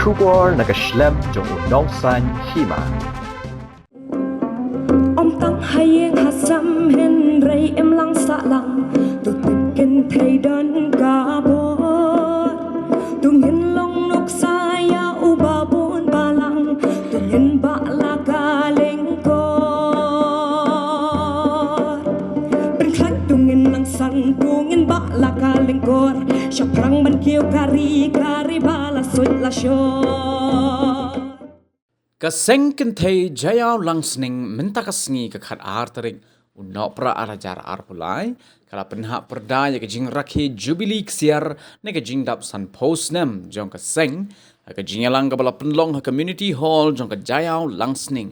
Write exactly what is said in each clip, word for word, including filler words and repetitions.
Khubor na ka shlem jong u nongsan hima. Ym tang ha ïing ha sem hynrei im lang sah lang. Tu tip kynthei don ka bor. Tu ngin long nuksa ïa u babun balang. Tu ngin bah la ka lyngkor. Pynkhlaiñ tu ngin nang san tu ngin bah la ka lyngkor. Shaphrang ban kiew ka ri ka ri ba la suit la shor. Ka seng kynthei Jaiaw Langsning mynta ka sngi ka khat ar tarik u Nohprah ar hajar arphew lai ka la pynhap pyrda ïa ka jingrakhe Jubilee Ksiar ne ka jingdap sanphew snem jong ka seng ha ka jingïalang kaba la pynlong ha Community Hall jong ka Jaiaw Langsning.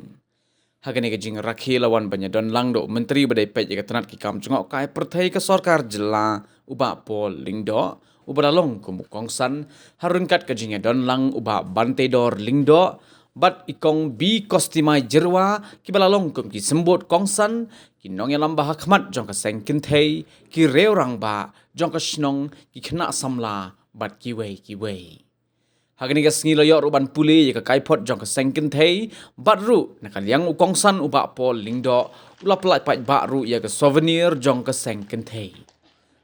Ha kane ka jingrakhe la wan ban ïadon lang da u Myntri ba dei peit ïa ka tnat ki kam jngohkai pyrthei ka sorkar jylla u Bah Paul Lyngdoh, uba la long kum u kongsan, ha ryngkat ka jingïadon lang u Bah Banteidor Lyngdoh bad i Kong B Kostimai Jyrwa, kiba la long kum ki symbud kongsan, ki nongïalam ba ha khmat jong ka seng kynthei, ki riew rangbah jong ka shnong, ki khynnah samla bad kiwei kiwei. Ha kane ka sngi la ïoh ruh ban pule ïa ka kaiphod jong ka seng kynthei bad ruh na ka liang u kongsan u Bah Paul Lyngdoh u la pyllait paidbah ruh ïa ka souvenir jong ka seng kynthei.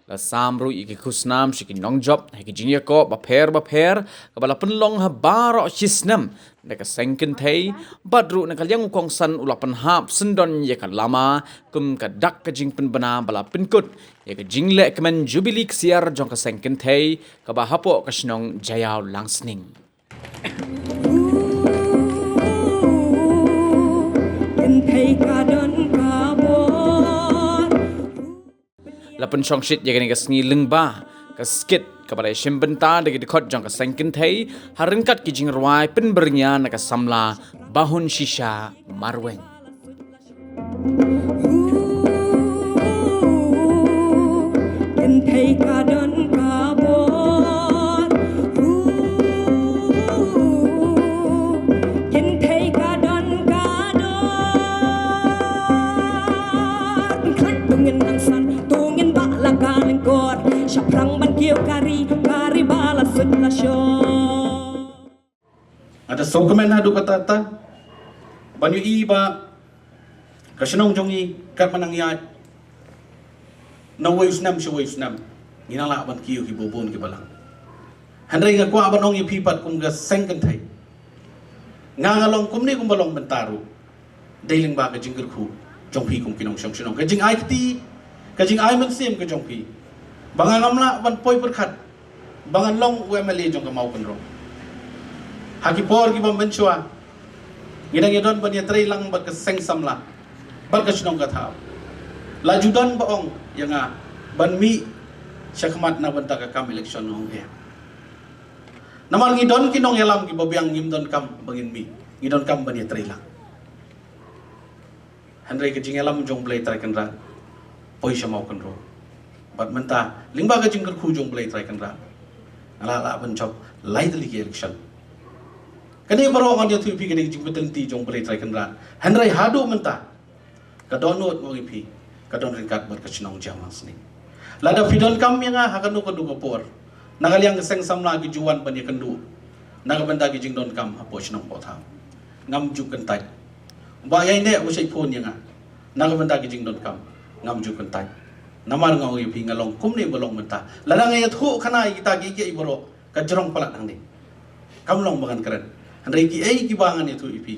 La sam ruh ïa ki khusnam sha ki nongjop ha ki jingïakop bapher bapher kaba la pynlong ha baroh shi snem na ka seng kynthei bad ruh na ka liang u kongsan u la pynhap syndon ïa ka lama kum ka dak ka jingpynbna ba la pynkut ïa ka jinglehkmen Jubilee Ksiar jong ka seng kynthei kaba hapoh ka shnong Jaiaw Langsning. Kynthei ka don ka bor. La pynshongshit ïa kane ka sngi lyngba ka skit kaba la shim bynta da ki dkhot jong ka seng kynthei ha ryngkat ki jingrwai pynbyrngia na ka samla Bahun Shisha Marweng. Kynthei ka don ka bor. Kynthei ka don ka dor. Khlaiñ tu ngin nang san tu ngin bah la ka lyngkor. Shaphrang ban kiew ka ri ka ri ba la suit la shor. Nga da sngewkmen haduh katta katta ban ïohi ba ka shnong jong ngi katba nang ïaid na uwei u snem sha uwei u snem ngi nang lah ban kiew kiba bun kiba lang. Hynrei nga kwah ban ong ïa phi pat kum ka seng kynthei, nga nga long kumne kumba long mynta ruh. Dei lyngba ka jingkyrkhu jong phi kum ki nongshong shnong, ka jingai kti, ka jingai mynsiem ka jong phi ba nga ngam lah ban poi pyrkhat ba ngan long u M L A jong ka Mawkynrew. Ha ki por kiba mynshuwa ngi dang ïadon ban ïatreilang bad ka seng samla bad ka shnong ka thaw. La ju don ba ong ïa nga ban mih sha khmat na bynta ka kam election, ong ïa. Namar ngi don ki nongïalam kiba biang, ngim don kam ba ngin mih, ngi don kam ban ïatreilang. Hynrei ka jingïalam jong Blei Trai Kynrad poi sha Mawkynrew. Bad mynta lyngba ka jingkyrkhu jong Blei Trai Kynrad nga lah lah ban jop lai tylli ki election. Kane baroh ngan ïathuh ïa phi ka dei ka jingpyntylli jong Blei Trai Kynrad. Hynrei haduh mynta ka dohnud, nga ong ïa phi, ka don ryngkat bad ka shnong Jaiaw Langsning. Lada phi donkam ïa nga ha kano kano ka por, na ka liang ka seng samla ki ju wan ban ïakynduh na ka bynta ki jingdonkam hapoh shnong hapoh thaw. Ngam ju kyntait. Ba ïa ine u shait phone ïa nga na ka bynta ki jingdonkam, ngam ju kyntait. Namar nga ong ïa phi, nga long kumne ba long mynta. Lada nga ïathuh khana ïa kita kiei kiei baroh, ka jrong palat hangne. Kam long ba ngan kren. Hynrei kiei kiba ngan ïathuh ïa phi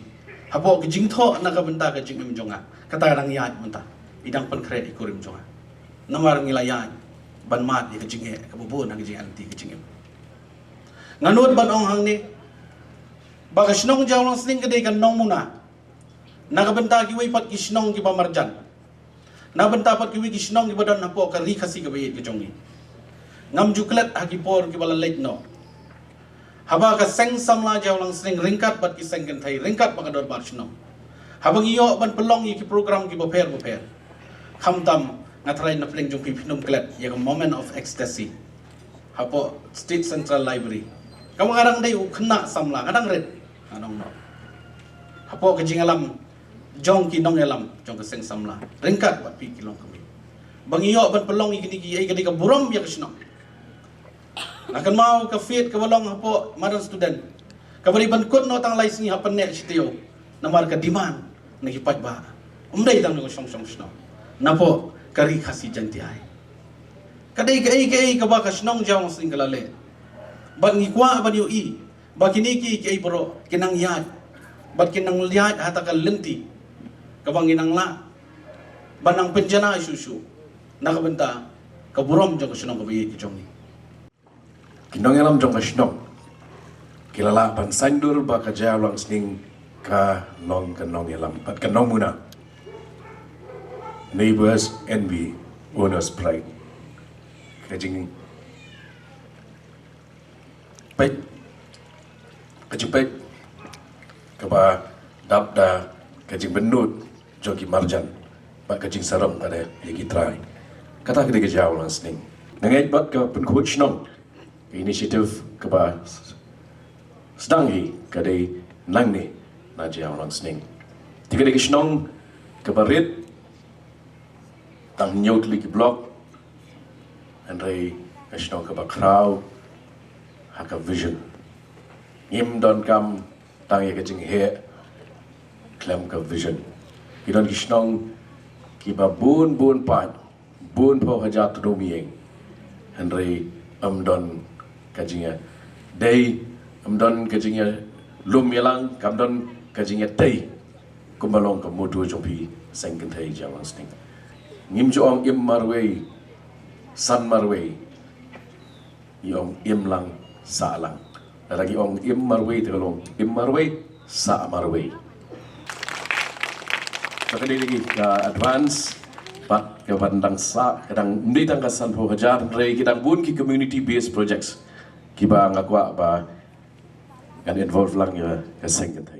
hapoh ki jingthoh na ka bynta ka jingim jong nga, kata ka dang ïaid mynta. I dang pynkhreh ïa ki kurim jong nga. Namar ngi la ïaid ban mad ïa ka jingeh kaba bun ha ka jingeh lynti ka jingim. Nga nud ban ong hangne ba ka shnong Jaiaw Langsning ka dei ka nongmuna na ka bynta kiwei pat ki shnong kiba marjan, na bynta pat kiwei ki shnong kiba don hapoh ka ri Khasi kaba ïeit ka jong ngi. Ngam ju klet ha ki por kiba la leit noh, haba ka seng samla Jaiaw Langsning ryngkat bad ki seng kynthei, ryngkat bad ka dorbar shnong, haba ngi ïoh ban pynlong ïa ki program kiba pher bapher. Khamtam nga tharai na pdeng jong phi phin ym klet ïa ka Moment of Ecstasy hapoh State Central Library. Kaba nga dang dei u khynnah samla, nga dang rit, nga dang noh hapoh ka jingïalam jong ki nongïalam jong ka seng samla ryngkat bad phi ki longkmie. Ba ngi ïoh ban pynlong ïa kine kiei, ka dei ka burom ïa ka shnong. Nga kynmaw ka fete kaba long hapoh madan student, Kaba dei ban kut noh tang lai sngi hap ban neh shi taïew namar ka demand na ki paidbah. Ym dei tang na ka shong shong shnong, napoh ka Ri Khasi Jaiñtia. Ka dei kaei kaei kaba ka shnong Jaiawangsning ka la leh. Bad ngi kwah ban ïohi ba kine kiei kiei baroh kin nang ïaid, bad kin nang ïaid ha kata ka lynti kaba ngin nang lah ban nang pynjanai shuh shuh na ka bynta ka burom jong ka shnong kaba ïeit ka jong ngi. Ki nongïalam jong ka shnong ki la lah ban saiñdur ba ka Jaiawangsning ka long ka nongïalam bad ka nongmuna. Neighbors envy, owner's pride. Ka jingpeit, ka jingpeit kaba dap da ka jingpynlut jong ki marjan bad ka jingsarong ka dei ïa ki trai. Kata ka dei ka Jaiawangsning. Nga ngeit bad ka pynkhuid shnong, ka initiative kaba sdang hi ka dei nangne na Jaiawangsning. Te ka dei ka shnong kaba rit tang hynñiew tylli ki block, hynrei ka shnong kaba khraw ha ka vision. Ngim donkam tang ïa ka jingheh khlem ka vision. Ki don ki shnong kiba bun bun paid, bun phew hajar tnum ïing, hynrei ym don ka jingïadei, ym don ka jingïalum ïalang, kam don ka jingïatei. Kumba long ka motto jong phi seng kynthei Jaiawangsning. Ngim ju ong im marwei, san marwei, ngi ong im lang sah lang. Lada ngi ong im marwei te ka long im marwei sah marwei. Ka dei lagi ka advance bad ka ban dang sah, ka dang ym dei tang ka sanphew hajar, hynrei ki dang bun ki community based projects kiba nga kwah ba ngan involve lang ïa ka seng kynthei.